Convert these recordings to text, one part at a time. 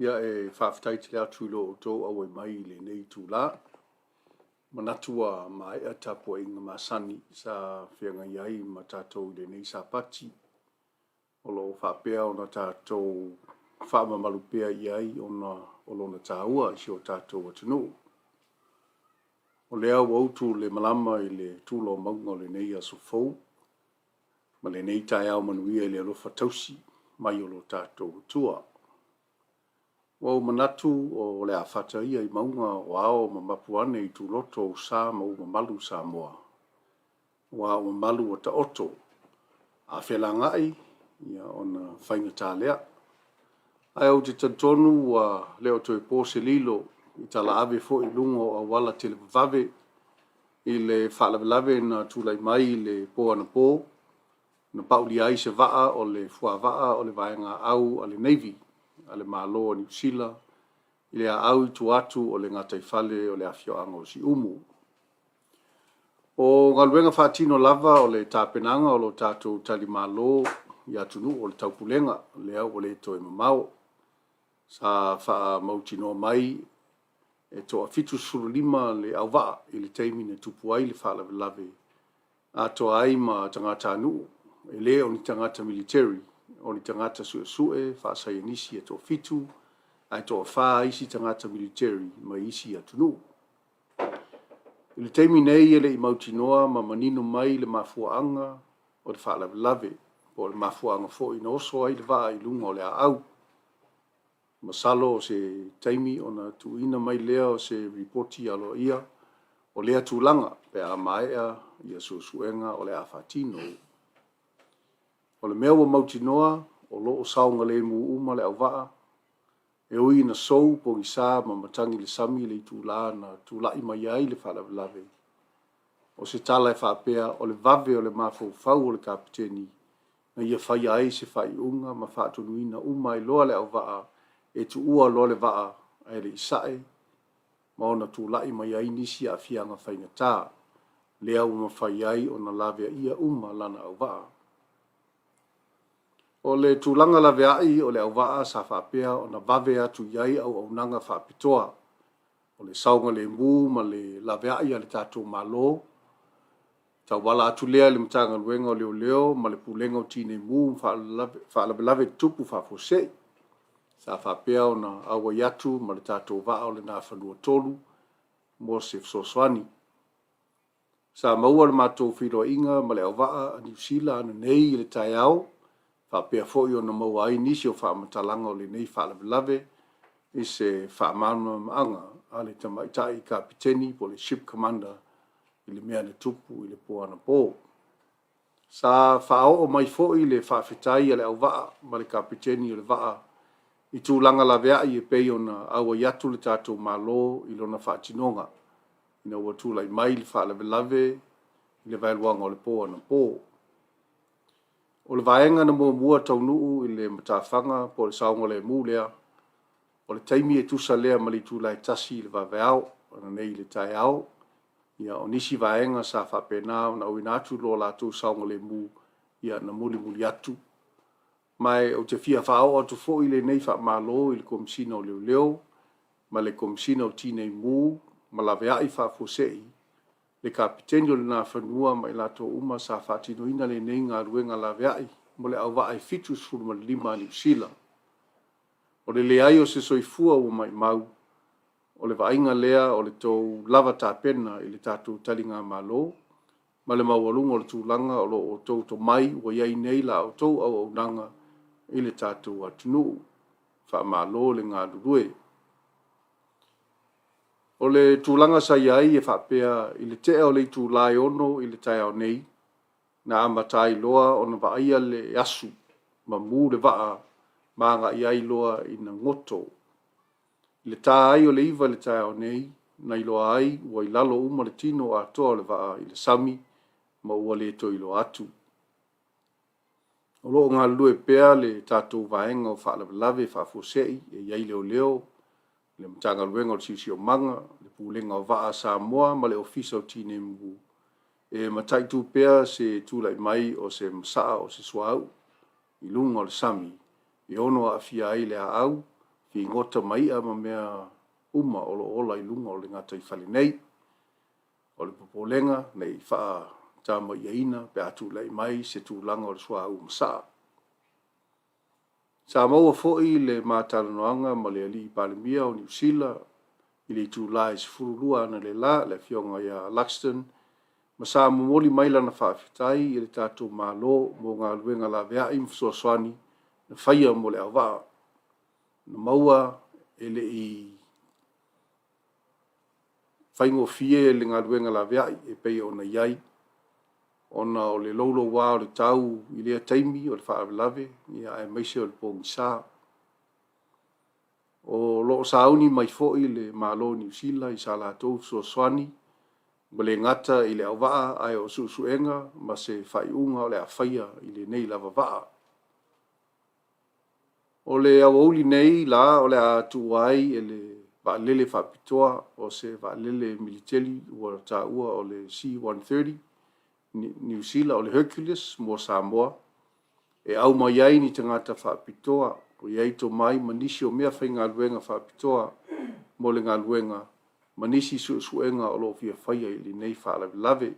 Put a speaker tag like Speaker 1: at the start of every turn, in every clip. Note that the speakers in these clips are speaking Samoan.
Speaker 1: Ia, e faafetai tele atu i lo outou auai mai i lenei itula. Manatu ua maea tapuaiga masani sa feagai ai ma tatou i lenei Sapati. O lo o faapea ona tatou faamamalu pea i ai ona o lona taua i si o tatou atunuu. O lea ua utu le malama i le tula o mauga o lenei aso fou ma lenei taeao manuia i le alofa tausi mai o lo tatou Atua. Ua ou manatu o le a fata ia i mauga o ao ma mapu ane i tuloto ou sa ma ou mamalu Samoa, aua o mamalu ua taoto, a felagai, ia ona faigata lea. Ae ou te talitonu ua le o toe po se lilo i talaave foi i luga o auala televavave i le faalavelave na tulai mai i le po anapo, na paulia ai se vaa o le fuavaa o le vaegaaau a le Navy a le Malo o Niu Sila i le aau i tua atu o le gataifale o le afioaga o Siumu. O galuega faatino lava o le tapenaga o lo tatou talimalo i atunuu o le Taupulega, lea ua le toe mamao. Sa faamautinoa mai e toa-75 le auvaa i le taimi na tupu ai le faalavelave, atoa ai ma tagatanuu, e le o ni tagata militeri, o ni tagata suesue faasaienisi e toafitu, ae toafa isi tagata militeri mai isi atunuu. I le taimi nei e le i mautinoa ma manino mai le mafuaaga o le faalavelave, po o le mafuaaga foi na oso ai le vaa i luga o le aau. Masalo o se taimi ona tuuina mai lea o se lipoti aloaia o lea tulaga pe a maea suesuega o le a faatino. O le mea ua mautinoa, o lo o saogalemu uma le auvaa, e ui ina sou, pogisa ma matagi le sami i le itula na tulai mai ai le faalavelave. O se tala e faapea, o le vave o le mafaufau o le kapeteni na ia faia ai se faaiuga ma faatonuina uma ai loa le auvaa e tuua loa le vaa ae le i sae ma ono tulai mai ai nisi aafiaga faigata, lea ua mafai ai ona laveaia uma lana auvaa. O le tulaga laveai o le auvaa sa faapea ona vave atu i ai auaunaga faapitoa o le saogalemu ma le laveai a le tatou Malo, tauala atu lea i le Matagaluega o Leoleo ma le Pulega o Tinei Mu ma Faalavelave Tutupu Faafuasei, sa faapea ona auai atu ma le tatou vaa o le Nafanua 3 mo se fesoasoani. Sa maua le matou feiloaiga ma le auvaa a Niu Sila ananei i le taeao, faapea foi ona maua ai nisi o faamatalaga o lenei faalavelave i se faamalamalamaga a le tamaitai kapeteni po o le Ship Commander i le mea na tupu i le po anapo. Sa faaoo mai foi le faafetai a le auvaa ma le kapeteni o le vaa i tulaga laveai e pei ona auai atu le tatou Malo i lona faatinoga ina ua tulai mai le faalavelave i le vaeluaga o le po anapo. O le vaega na muamua taunuu i le matafaga po o le saogalemu lea, o le taimi e tusa lea ma le itula e 1 i le vaveao ananei i le taeao. Ia, o nisi vaega sa faapena ona auina atu lo latou saogalemu, ia na mulimuli atu. Ma ou te fia faaoo atu foi lenei faamalo i le Komesina o Leoleo ma le Komesina o Tinei Mu ma Laveai Faafuasei, le Kapeteni o le Nafanua ma i latou uma sa faatinoina lenei galuega laveai mo le auvaa e 75 a Niu Sila. O le leai o se soifua ua maumau, o le vaaiga lea o le tou lava tapena i le tatou taligamalo ma le maualuga o le tulaga o lo outou tomai ua i ai nei la outou auaunaga i le tatou atunuu. Faamalo le galulue. O le tulaga sa i ai e faapea i le tea o le itula e 6 i le taeao nei, na amata ai loa ona vaaia le asu ma mu le vaa ma agai ai loa ina goto. I le ta ai o le 9 i le taeao nei, na iloa ai ua i lalo uma le tino atoa o le vaa i le sami ma ua le toe iloa atu. O lo o galulue pea le tatou Vaega o Faalavelave Faafuasei e i ai Leoleo, le Matagaluega o le Siosiomaga, le Pulega o Vaa a Samoa ma le Ofisa o Tinei Mu e mataitu pea se tulai mai o se masaa o se suauu i luga o le sami e ono aafia ai le aau. figota ma i'a ma mea uma o lo o ola i luga o le gataifale nei. O le popolega ne i faatama'iaina pe a tulai mai se tulaga o le suauu masaa. Sa maua foi le ma talanoaga ma le Alii Palemia o Niu Sila i le itula e 12 analeila, le Afioga ia Luxton, ma sa momoli mai lana faafetai i le tatou Malo mo galuega laveai ma fesoasoani na faia mo le auvaa. Na maua e le i faigofie le galuega laveai e pei ona i ai, ona o le louloua o le tau i lea taimi o le faalavelave, aemaise o le pogisa. O lo o sauni mai foi le Malo o Niu Sila i sa latou fesoasoani, ua le gata i le auvaa ae o suesuega ma se faaiuga o le a faia i lenei lava vaa. O le aoauli nei la o le a tuua ai e le vaalele faapitoa o se vaalele militeli ua taua o le C-130 Niu Sila o le Hercules mo Samoa e aumai ai ni tagata faapitoa o i ai tomai ma nisi o meafaigaluega faapitoa mo le galuega ma nisi suesuega o lo o fia faia i lenei faalavelave.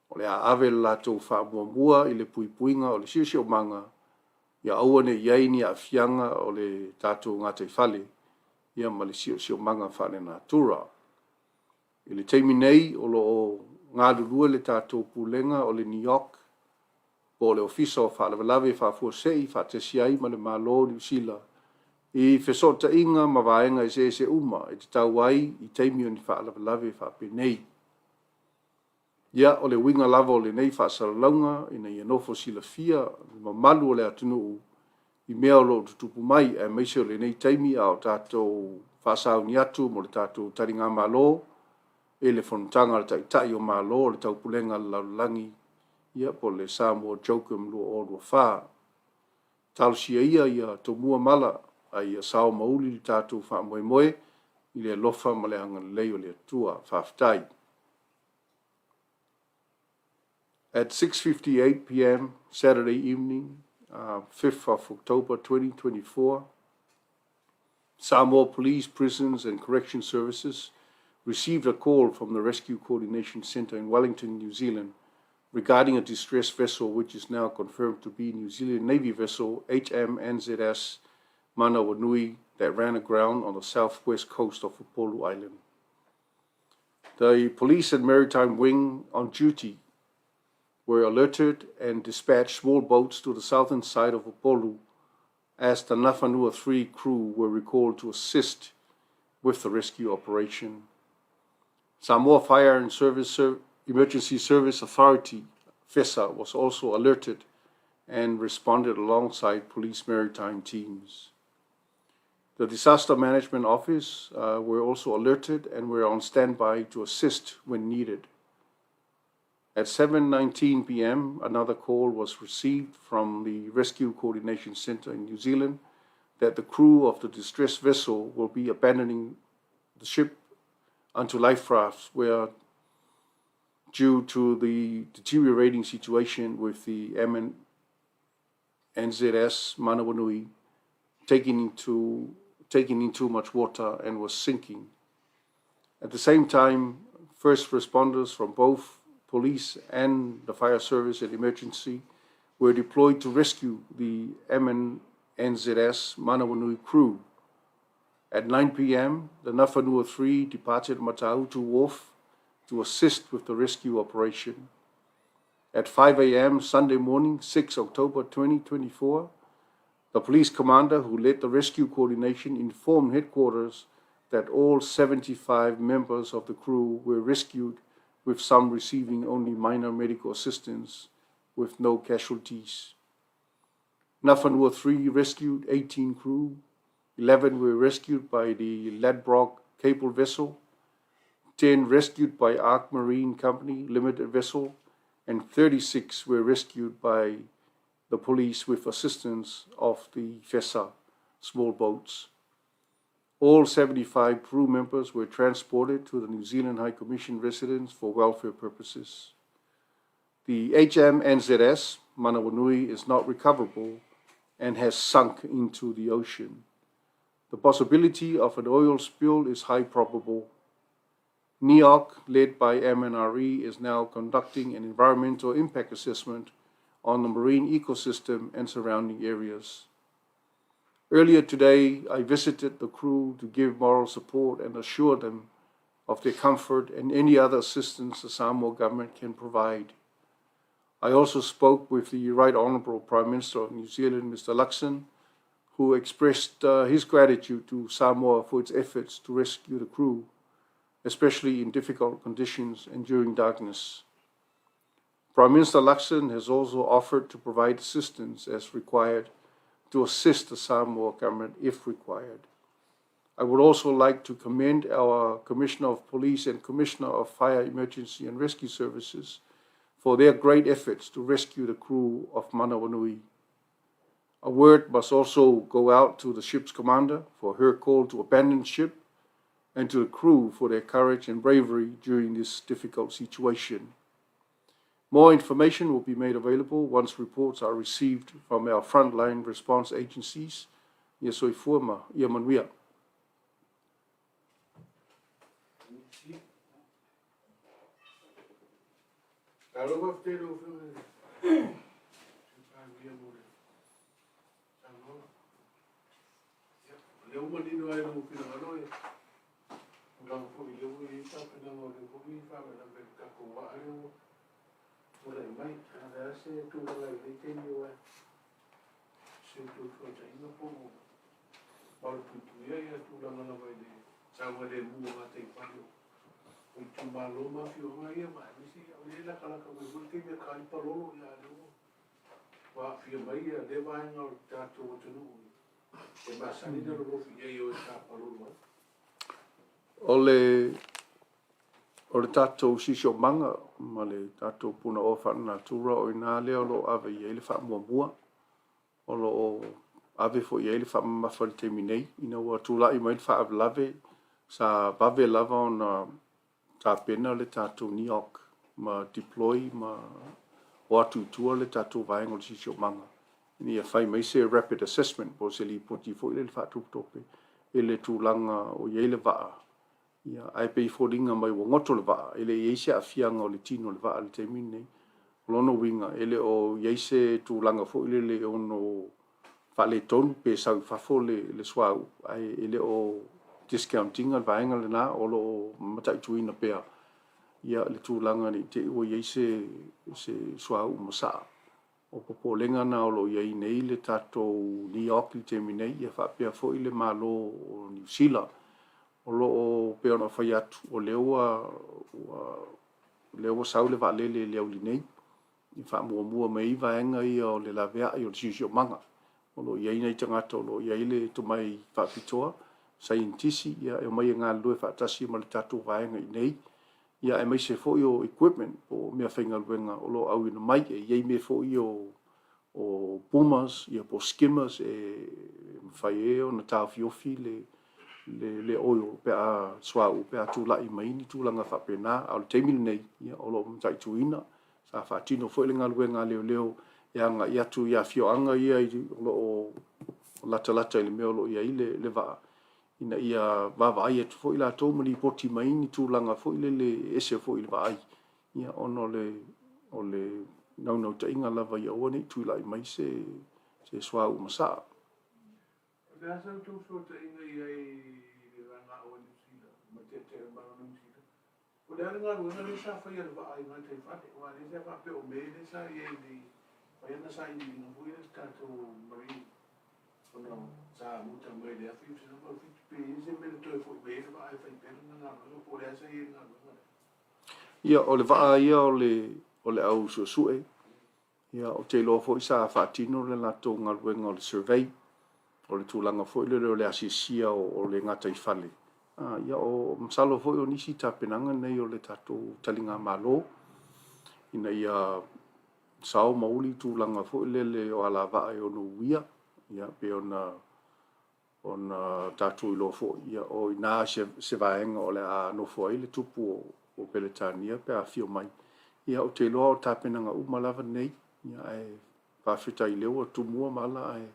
Speaker 1: O le a ave le latou faamuamua i le puipuiga o le siosiomaga ia aua ne i i ai ni aafiaga o le tatou gataifale ma le siosiomaga faalenatura. I le taimi nei, o lo o galulue le tatou Pulega o le NEOC po o le Ofisa o Faalavelave Faafuasei faatasi ai ma le Malo o Niu Sila i fesootaiga ma vaega eseese uma e tatau ai i taimi o ni faalavelave faapenei. Ia, o le uiga lava o lenei faasalalauga ina ia nofo silafia le mamalu o le atunuu i mea o lo o tutupu mai aemaise o lenei taimi a o tatou faasauni atu mo le tatou taligamalo i le Fonotaga a le Taitai o Malo o le Taupulega a le Lalolagi, ia po o le Samoa CHOGM 2024. Talosia ia ia tomua mala a ia sao ma uli le tatou faamoemoe i le alofa ma le agalelei o le Atua. Faafetai. At 6:58 p.m. Saturday evening, 5th of October 2024, Samoa Police, Prisons and Correction Services received a call from the Rescue Coordination Centre in Wellington, New Zealand, regarding a distressed vessel which is now confirmed to be New Zealand Navy vessel HMNZS Manawanui that ran aground on the southwest coast of Upolu Island. The police and maritime wing on duty were alerted and dispatched small boats to the southern side of Upolu as the Nafanua 3 crew were recalled to assist with the rescue operation. Samoa Fire and Service Emergency Service Authority, FESA, was also alerted and responded alongside police maritime teams. The Disaster Management Office were also alerted and were on standby to assist when needed. At 7:19 p.m., another call was received from the Rescue Coordination Centre in New Zealand that the crew of the distressed vessel will be abandoning the ship unto life rafts where due to the deteriorating situation with the MN NZS Manawanui taking into taking in too much water and was sinking. At the same time, first responders from both police and the fire service and emergency were deployed to rescue the MNNZS Manawanui crew. At 9 p.m., the Nafanua 3 departed Matautu Wharf to assist with the rescue operation. At 5 a.m. Sunday morning, 6 October 2024, the police commander who led the rescue coordination informed headquarters that all 75 members of the crew were rescued, with some receiving only minor medical assistance with no casualties. Nafanua 3 rescued 18 crew, 11 were rescued by the Ladbroke cable vessel, 10 rescued by Ark Marine Company Limited vessel, and 36 were rescued by the police with assistance of the FESA small boats. All 75 crew members were transported to the New Zealand High Commission residence for welfare purposes. The HMNZS Manawanui is not recoverable and has sunk into the ocean. The possibility of an oil spill is high probable. NEOC, led by MNRE, is now conducting an environmental impact assessment on the marine ecosystem and surrounding areas. Earlier today, I visited the crew to give moral support and assure them of their comfort and any other assistance the Samoa government can provide. I also spoke with the Right Honourable Prime Minister of New Zealand, Mr. Luxon, who expressed his gratitude to Samoa for its efforts to rescue the crew, especially in difficult conditions and during darkness. Prime Minister Luxon has also offered to provide assistance as required to assist the Samoa government if required. I would also like to commend our Commissioner of Police and Commissioner of Fire Emergency and Rescue Services for their great efforts to rescue the crew of Manawanui. A word must also go out to the ship's commander for her call to abandon ship and to the crew for their courage and bravery during this difficult situation. More information will be made available once reports are received from our frontline response agencies. Ia soifua ma ia manuia.
Speaker 2: Malo faafetai i lau Afioga i le Sui Palemia mo le saunoaga. Ia, o lea ua manino lava i lou finagalo le tulaga foi lea ua i ai tapenaga o lea foi faalavelave i le tatou vaa lea ua tulai mai. A o le a se tulaga i lenei taimi aua se tou fesootaiga po o malupuipuia ia tulaga lava i le saogalemu o gataifale o itumalo ma afioaga ia ma aemaise o lea e latalata mai foi le taimi e talipa lolo ia a o lea ua aafia mai ia lea vaega o le tatou atunuu e masani ona lolofi i ai e o e tapa lolo ai.
Speaker 1: O le o le tatou siosiomaga ma le tatou punaoa faalenatura o i ina lea o lo o ave i ai le faamuamua o lo o ave foi i ai le faamamafa i le taimi nei. Ina ua tulai mai le faalavelave, sa vave lava ona tapena le tatou NEOC ma deploy ma o atu i tua le tatou vaega o le siosiomaga ina ia fai mai se rapid assessment po o se lipoti foi lele faatopetope i le tulaga o i ai le vaa. Ia, ae pei e foliga mai ua goto le vaa, e le i i ai se aafiaga o le tino o le vaa i le taimi lenei. O lona uiga, e le o i ai se tulaga foi lele e ono faaletonu pe sau i fafo le, le suauu, ae e le o discount ina le vaega lena, o lo o mataituina pea ia le tulaga ne i te i ua i ai se, se suauu masaa. O popolega na o lo o i ai nei le tatou NEOC i le taimi nei, ia faapea foi le Malo o Niu Sila. O lo o, pei ona ou fai atu, o lea ua, ua, lea ua sau le vaalele i le aoauli nei e faamuamua mai ai vaega ia o le laveai o le siosiomaga. O lo o i ai nai tagata o lo o i ai le tomai faapitoa, saienitisi, ia e omai e galulue faatasi ma le tatou vaega i inei, ia aemaise foi o equipment po o meafaigaluega o lo o auina mai. E i ai mea foi ia o, o boomers ia po o skimmers e mafai ai ona taofiofi le, le, le oil pe a suauu pe a tulai mai ni tulaga faapena. A o le taimi lenei, ia, o lo o mataituina. Sa faatino foi le galuega a leoleo e agai atu i afioaga ia o lo o latalata i le mea o lo o i ai le, le vaa, ina ia vaavaai atu foi latou ma lipoti mai ni tulaga foi lele e ese foi i le vaai, ia, ona o le, o le naunautaiga lava ia aua ne i tulai mai se, se suauu masaa.
Speaker 2: O le a sa outou fesootaiga i ai i le Vaega Aoa Niu Sila ma Taitai o le Malo o Niu Sila? Po o le a le galuega lea sa faia e le vaa i gataifale, aua o lea sa faapea o me lea sa i ai i le fai ana sailiiliga foi lea i le tatou marine ona sa muta mai i le 1987, pe i ai se mea na toe foi mai ai le vaa e fai pea lana galuega po o le a sa i ai i le galuega lea?
Speaker 1: Ia, o le vaa ia o le, o le au suesue, ia, ou te iloa foi sa faatino le latou galuega o le survey, o le tulaga foi lele o le asiasia o le gataifale. Ia, o, masalo foi o nisi tapenaga nei o le tatou taligamalo ina ia sao ma uli tulaga foi lele o alavaa e ono uia, ia, pei ona ona tatou iloa foi, ia, o i ina se, se vaega o le a nofo ai le tupu o, o Peretania pe a afio mai. Ia, ou te iloa o tapenaga uma lava nei, ia, ae faafetai o lea ua tumua mala ae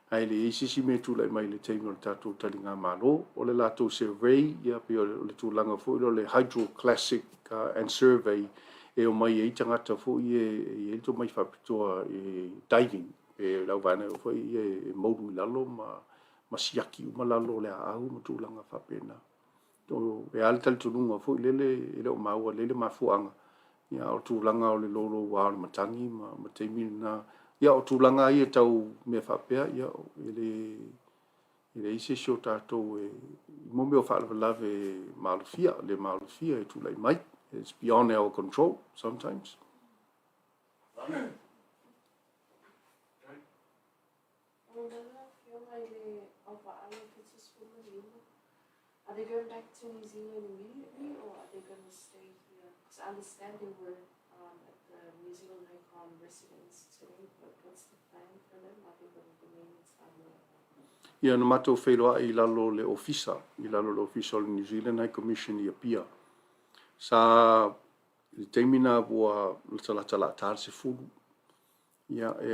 Speaker 1: Ae leai se isi mea e tulai mai i le taimi o le tatou taligamalo. O le latou survey, ia pei o le tulaga foi lea o le Hydro Classic and Survey e omai ai tagata foi ia e i ai le tomai faapitoa i diving, pe o le auvaega foi ia e moulu i lalo ma siaki uma lalo o le aau ma tulaga faapena. E a le talitonuga foi lele e le o maua lelei le mafuaaga, ia a o tulaga o le louloua o le matagi ma taimi lena. Ia o tulaga lava ia tau mea faapea, ia e le e leai se isi o tatou e mo mea o faalavelave maalofia, le maalofia e tulai mai. It's beyond our control sometimes.
Speaker 3: O lana afioga i le auvaa lea 75, are they going back to New Zealand immediately or are they going to stay here? Because I understand they were um, at the New Zealand High Com residence today, but what's the plan for them? Are they going to remain in Samoa?
Speaker 1: Ia, na matou feiloai i lalo o le Ofisa, i lalo o le Ofisa o le New Zealand High Commission i Apia. Sa, i le taimi na ua latalata la ta le 10. Ia, e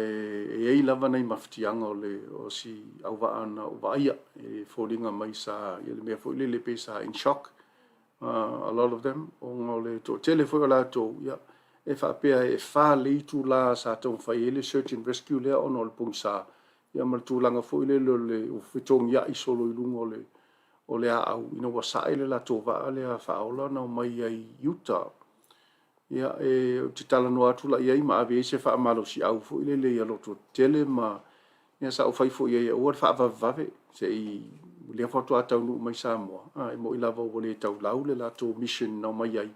Speaker 1: i ai lava nai mafatiaga o le, o si auvaa na ou vaaia, e foliga mai sa, ia le mea foi lele pei sa in shock, a lot of them, ona o le toatele foi o latou, ia, e faapea e fa le itula sa taumafai ai le search and rescue lea ona o le pogisa, ia ma le tulaga foi lele o le ua fetogiai solo i luga o le, o le aau ina ua sae le latou vaa lea faaola na omai ai i uta. Ia, e, ou te talanoa atu la i ai ma ave i ai se faamalosiau foi lele ia lototetele ma, ia sa ou fai foi i ai aua le faavavevave, se i, lea faatoa taunuu mai Samoa, a, e moni lava ua le taulau le latou mission na omai ai,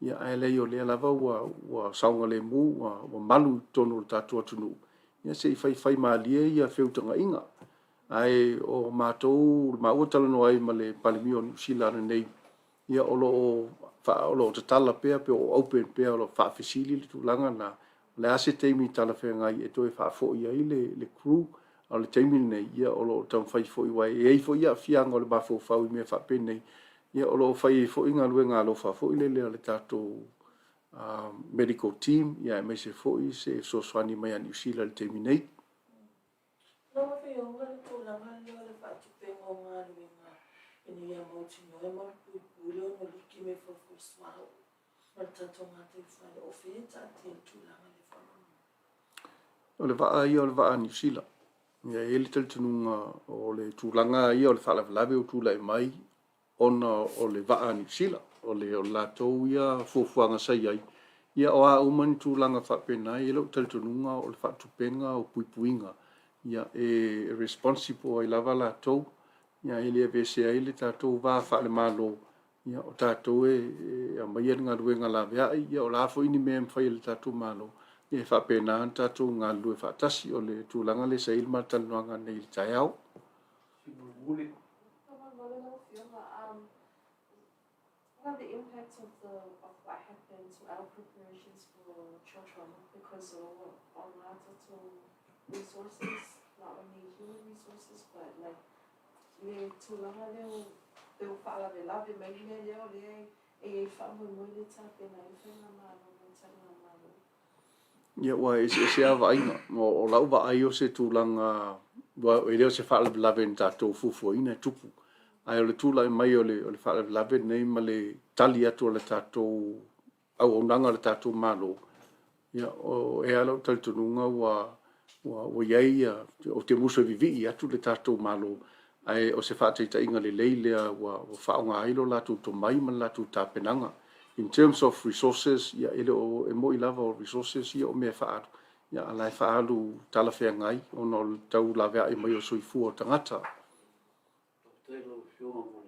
Speaker 1: ia, ae leai o lea lava ua, ua saogalemu, ua, ua malu i totonu o le tatou atunuu, ia se i faifai malie ia feutagaiga. Ae o matou, maua talanoa ai ma le Palemia o Niu Sila ananei, ia o lo o o lo o tatala pea pe o open pea o lo o faafesili le tulaga lena, o le a se taimi talafeagai e toe faafoi ai le le crew, a o le taimi lenei, ia o lo o taumafai foi aua e i ai foi aafiaga o le mafaufau i mea faapenei, ia o lo o fai ai foi galuega alofa foi lele a le tatou medical team, ia aemaise foi se fesoasoani mai a Niu Sila i le taimi nei.
Speaker 4: Lau Afioga, le tulaga lea o le faatupenga o galuega ina ia mautinoa e malupuipui le ono liki mai fafo o le suauu ma le tatou gataifale, o fea e taatia le tulaga lea faamolemole?
Speaker 1: O le vaa ia o le vaa a Niu Sila. Ia, e i ai le talitonuga o le tulaga ia o le faalavelave ua tulai mai ona o le vaa a Niu Sila, o le o le latou ia fuafuaga sa i ai, ia o a uma ni tulaga faapena, e i ai lou talitonuga o le faatupega o puipuiga, ia e responsible ai lava latou, ia e le aveesea ai le tatou va faale-Malo, ia o tatou e aumaia le galuega laveai, ia o le a foi ni mea e mafai e le tatou Malo, ia e faapena ona tatou galulue faatasi. O le tulaga lea sa i ai le ma talanoaga nei i le taeao.
Speaker 3: Faamolemole lau Afioga, what are the impacts of the of what happened to our preparations for children because o o ngā tatou resources, not only human resources but like le tulaga lea o le o faalavelave mai le mea lea o lea e i ai faamoemoe le tapena ai le faigamalo ma le taligamalo.
Speaker 1: Ia, ua eseese lava vaaiga. O lau vaai o se tulaga, ua e le o se faalavelave na tatou fuafuaina e tupu. Ae o le tulai mai o le faalavelave lenei ma le tali atu a le tatou auaunaga a le tatou Malo, ia, o, e i ai lou talitonuga ua, ua, ua i ai ia, ou te musu e vivii atu le tatou Malo, ae o se faataitaiga lelei lea ua, ua faaaoga ai lo latou tomai ma le latou tapenaga. In terms of resources, ia, e le o, e moni lava o resources ia o mea e faaalu, ia, a o la e faaalu talafeagai ona o le tau laveai mai o soifua o tagata.
Speaker 5: Faafetai i lau Afioga mo